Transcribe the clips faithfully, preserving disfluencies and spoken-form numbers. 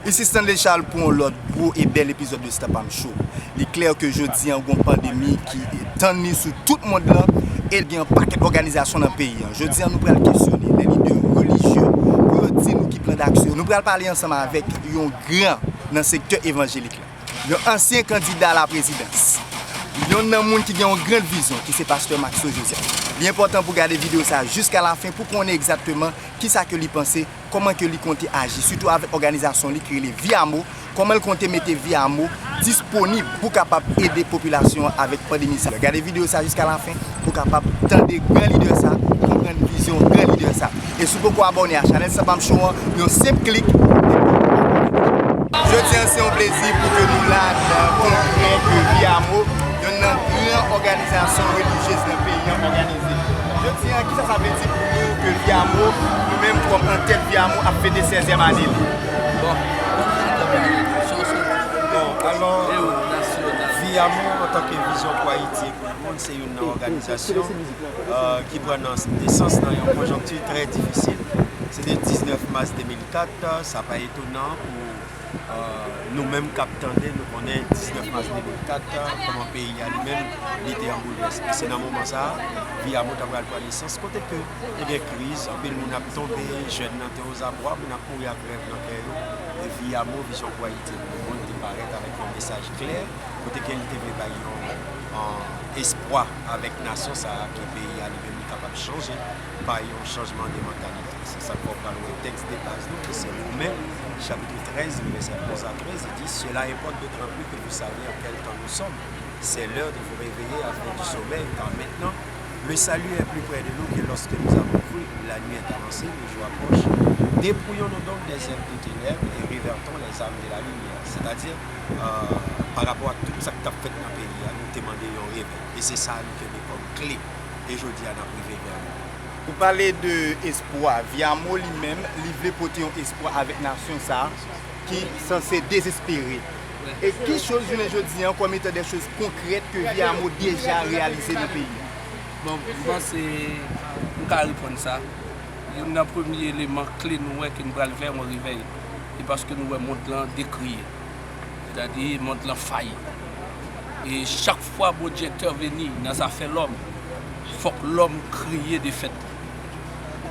Isi Stanley Charles pou yon lòt gwo e bèl epizòd de Stop Am Show. Li klè ke jodi an gon pandemi ki tann li sou tout mond lan e gen yon pakèt òganizasyon nan peyi an. Jodi an nou pral kesyone lè lidè relijye pou yo di nou ki plan daksyon. Nou pral pale ansanm avèk yon gran nan sektè evanjelik la. Yon ansyen kandida la prezidans. Yon nan moun ki gen yon gran vizyon ki se pastè Maxo Joseph. Li enpòtan pou gade videyo sa jiska lafen pou konnen egzakteman kisa ke li panse, kòman ke li konte aji, sitou avèk òganizasyon li ki rele Viamo, kòman l konte mete Viamo disponib pou kapab ede popilasyon an avèk pandemi sa. Gade videyo sa jiska lafen pou kapab tande gran lidè sa, konprann vizyon gran lidè sa. E si w poko abòne a chanèl Sanpam Show an, yon senp klik. Jodi an se yon plezi pou ke nou la nan kongrè ke Viamo, yon nan gran òganizasyon relijyez nan peyi an, òganize. Jodi an, kisa sa vle di pou nou ke Viamo, nou menm kòm antèt Viamo, ap fete sèzyèm ane li? Bon, bon, alò, Viamo antanke Vizyon pou Ayiti e pou lemonn, se youn nan òganizasyon, euh, ki pran nan, nesans nan yon konjonkti trè difisil. Se te diznèf mas de mil kat, sa pa etonan pou, euh, nou menm k ap tande, nou konnen diznèf mas de mil kat, euh, kòman peyi a li menm, li te an boulvès. E se nan moman sa a, Viamo ta pral pran nesans, kote ke te gen kriz, anpil moun ap tonbe, jèn nan te ozabwa, moun ap mouri ak rèv nan kè yo. E Viamo, Vizyon pou Ayiti e pou lemonn, te parèt avèk yon mesaj klè, kote ke li te vle bay yon, yon espwa avèk nasyon sa a ke peyi a li menm li kapab chanje pa yon chanjman de mantalite. Se sa k fè w pral wè tèks de baz nou ki se Women, chapit trèz, vèsè onz a trèz, li di, Cela importe d'autant plus que vous savez en quel temps nous sommes. C'est l'heure de vous réveiller afin du sommeil, car maintenant, le salut est plus près de nous que lorsque nous avons cru. La nuit est avancée, le jour approche. Dépouillons-nous donc des œuvres de ténèbres et révertons les armes de la lumière. C'est-à-dire, euh, pa rapò ak tout sa k t ap fèt nan peyi a, nou te mande yon revèy. E se sa nou kenbe kòm kle. E jodi a, n ap rive vè li. Ou pale de espwa. Viamo li menm, li vle pote yon espwa avèk nasyon sa a ki sanse dezespere. E ki choz jounen jodi an kòm etan de choz konkrèt ke Viamo deja reyalize nan peyi a? Bon, m panse m ka reponn sa. Youn nan premye eleman kle nou wè ke nou pral fè yon revèy, e paske nou wè mond lan dekriye. Sètadi, mond lan fayi. E chak fwa Bondye entèveni nan zafè lòm, fòk lòm kriye defèt li.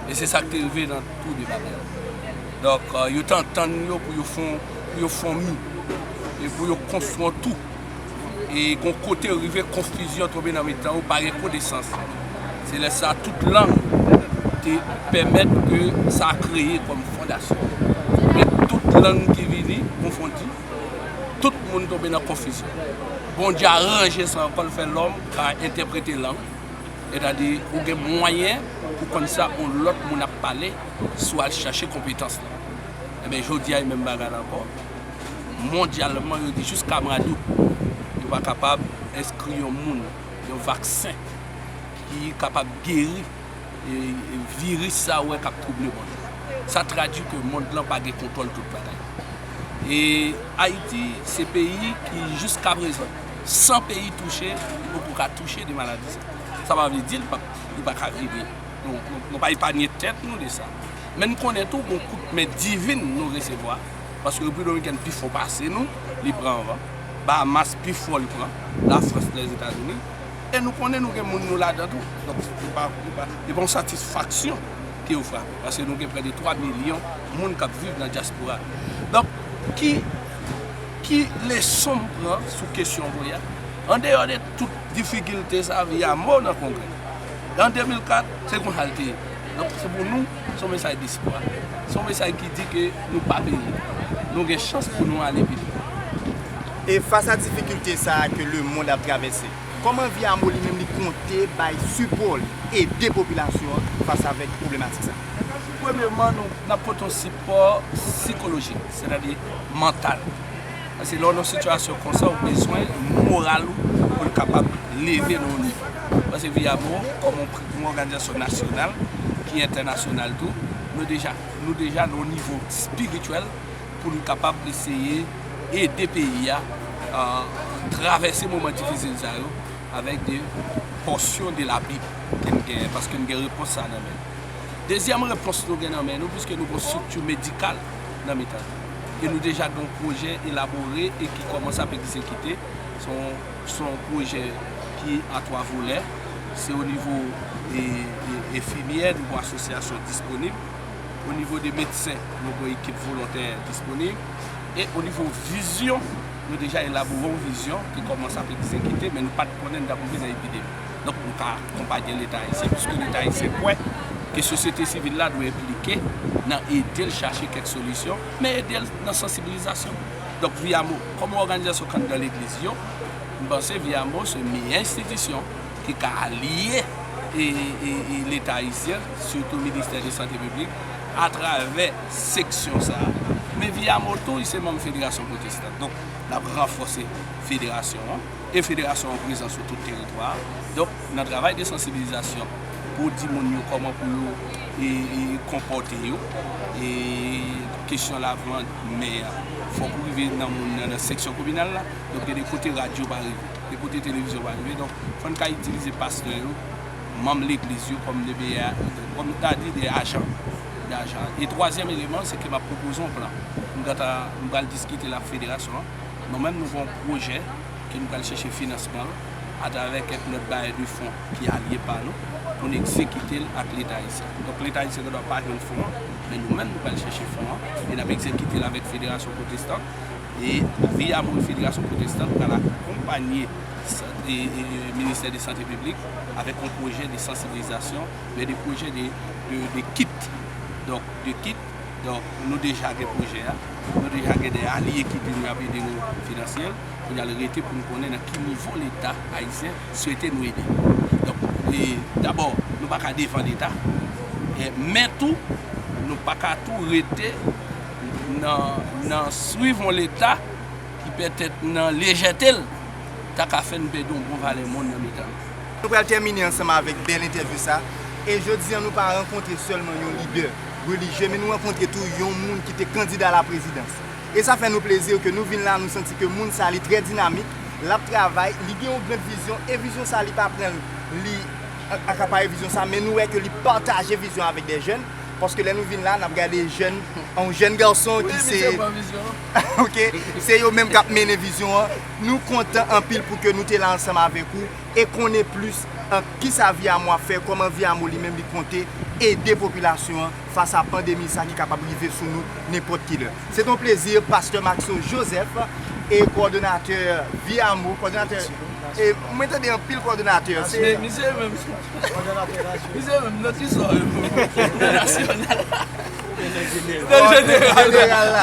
E se sa k te rive nan tou de bagay. Donk, euh, yo te antann yo pou yo fè yon, pou yo fè yon mi. E pou yo konstwi yon tou. E gon kote yo rive, konfizyon tonbe nan mitan yo, pa gen konesans. Se lè sa a tout lang te pèmèt ke sa kreye kòm fondasyon. Men tout lang ki vini, konfondi, tout moun tonbe nan konfizyon. Bondye aranje sa ankò, l fè lòm ka entèprete lang. Sètadi, ou gen mwayen pou konn sa yon lòt moun ap pale, si w al chache konpetans lan. Ebyen, jodi a, e menm bagay la ankò. Mondyalman, yo di jiska mwa dout, yo pa kapab enskri yon moun, yon vaksen ki kapab geri e, e viris sa ou wè k ap twouble mond lan. Sa tradui ke mond lan pa gen kontwòl tout bagay. E Ayiti se peyi ki jiska prezan, san peyi touche, li poko ka touche de maladi sa. Sa pa vle di li pa, li pa ka rive. Nou, nou, nou pa epanye tèt nou de sa. Men n konnen tou gon kout men divin nou resevwa, paske Repiblik Dominikèn pi fò pase nou, li pran avan. Bahamas pi fò li pran, Lafrans, Lèzetazini. E nou konnen nou gen moun nou ladan tou. Donk, li pa, li pa, li pa yon satisfaksyon ke yo frape. Paske nou gen prè de twa milyon moun k ap viv nan dyaspora. Donk, ki, ki leson m pran sou kesyon w poze a? Andeyò de tout difikilte sa, Viamo nan kongrè. An de mil kat, se konsa l te ye. Donk, se pou nou, se yon mesaj despwa. Se yon mesaj ki di ke nou pa peri. Nou gen chans pou nou ale pi lwen. E fas a difikilte sa a ke lemonn ap travèse, kòman Viamo li menm li konte bay sipò l, ede popilasyon an fas avèk pwoblematik sa a? Premyeman, nou, n ap pote yon sipò sikolojik, sètadi mantal. Paske lè w nan sitiyasyon konsa, ou bezwen moral ou pou l kapab leve nan yon nivo. Paske Viamo, kòm yon pri-, yon òganizasyon nasyonal ki entènasyonal tou, nou deja, nou deja nan yon nivo espirityèl pou nou kapab eseye ede peyi a, euh, travèse moman difisil sa yo avèk de pòsyon de Labib ke n genyen, paske n gen repons sa nan men n. Dezyèm repons nou gen nan men nou, piske nou gen yon estrikti medikal nan mitan nou. E nou deja gen yon pwojè elabore e ki kòmanse ap egzekite. Se yon, se yon pwojè ki a twa volè. Se o nivo e, e, enfimyè, nou gen asosyasyon disponib. O nivo de medsen, nou gen ekip volontè disponib. E o nivo vizyon, nou deja elabore yon vizyon ki kòmanse ap egzekite, men nou pa t konnen n t ap rive nan epidemi. Donk, nou ka akonpaye Leta ayisyen, piske Leta ayisyen kwè ke sosyete sivil la dwe enplike nan ede l chache kèk solisyon, men ede l nan sansibilizasyon. Donk, Viyamo, kòm yon òganizasyon k anndan legliz yo, m panse Viyamo se meyè enstitisyon ki ka aliye e, e, e Leta ayisyen, sitou Ministè de Sante Piblik, atravè seksyon sa a. Men Viyamo tou, li se manm Federasyon Pwotestan. Donk, n ap ranfòse federasyon an. E federasyon an prezan sou tout teritwa a. Donk, nan travay de sansibilizasyon, pou di moun yo kòman pou yo e, e, konpòte yo, e kesyon lavant men an, fòk ou rive nan moun nan, nan seksyon kominal la. Donk, gen de kote radyo pa rive, de kote televizyon pa rive. Donk, fò n ka itilize pastè yo, manm legliz yo kòm de meyè, kòm ta di de ajan, de ajan. E twazyèm eleman, se ke m ap pwopoze yon plan. M gentan, m pral diskite l ak federasyon an. Nou menm, nou gen yon pwojè ke nou pral chèche finansman l atravè kèk lòt bayè de fon ki alye pa nou pou n egzekite l ak Leta ayisyen. Donk, Leta ayisyen gendwa pa jwenn fon an, men nou menm, nou pral chèche fon an e n ap egzekite l avèk Federasyon Pwotestan. E Viyamo e Federasyon Pwotestan pral akonpanye sa- e, e, Ministè de Sante Piblik avèk yon pwojè de sansibilizasyon, men de pwojè de, de, de kit. Donk, de kit. Donk, nou deja gen pwojè a. Nou deja gen de alye ki di nou y ap ede nou finansyèl. Kounye a l rete pou n konnen nan ki nivo Leta ayisyen swete nou ede. Donk, e, dabò, nou pa ka devan Leta. E, men tou, nou pa ka tou rete nan, nan swiv yon Leta ki petèt nan lejète l, ta ka fè n pèdi yon bon valè moun nan mitan nou. Nou pral tèmine ansanm avèk bèl entèvyou sa. E jodi a, nou pa rankontre sèlman yon lidè relijye, men nou rankontre tou yon moun ki te kandida laprezidans. E sa fè nou plezi ke nou vin la, nou santi ke moun sa li trè dinamik, l ap travay, li gen yon gran vizyon, e vizyon sa li pa pran li akapare vizyon sa, men nou wè ke li pataje vizyon avèk de jèn, paske lè nou vin la, n ap gade jèn, yon jèn gason ki se ok, se yo menm k ap mennen vizyon an. Nou kontan anpil pou ke nou te la ansanm avèk ou e konnen plis, e, kisa Viyamo ap fè, kòman Viyamo li menm li konte ede popilasyon an fas a pandemi sa ki kapab rive sou nou nenpòt ki lè. Se yon plezi, pastè Maxo Joseph, e kowòdonatè Viyamo, kowòdonatè, e mwen tande anpil kowòdonatè, se men, misye menm, misye menm nan ki sò, nasyonal. Nan jeneral la.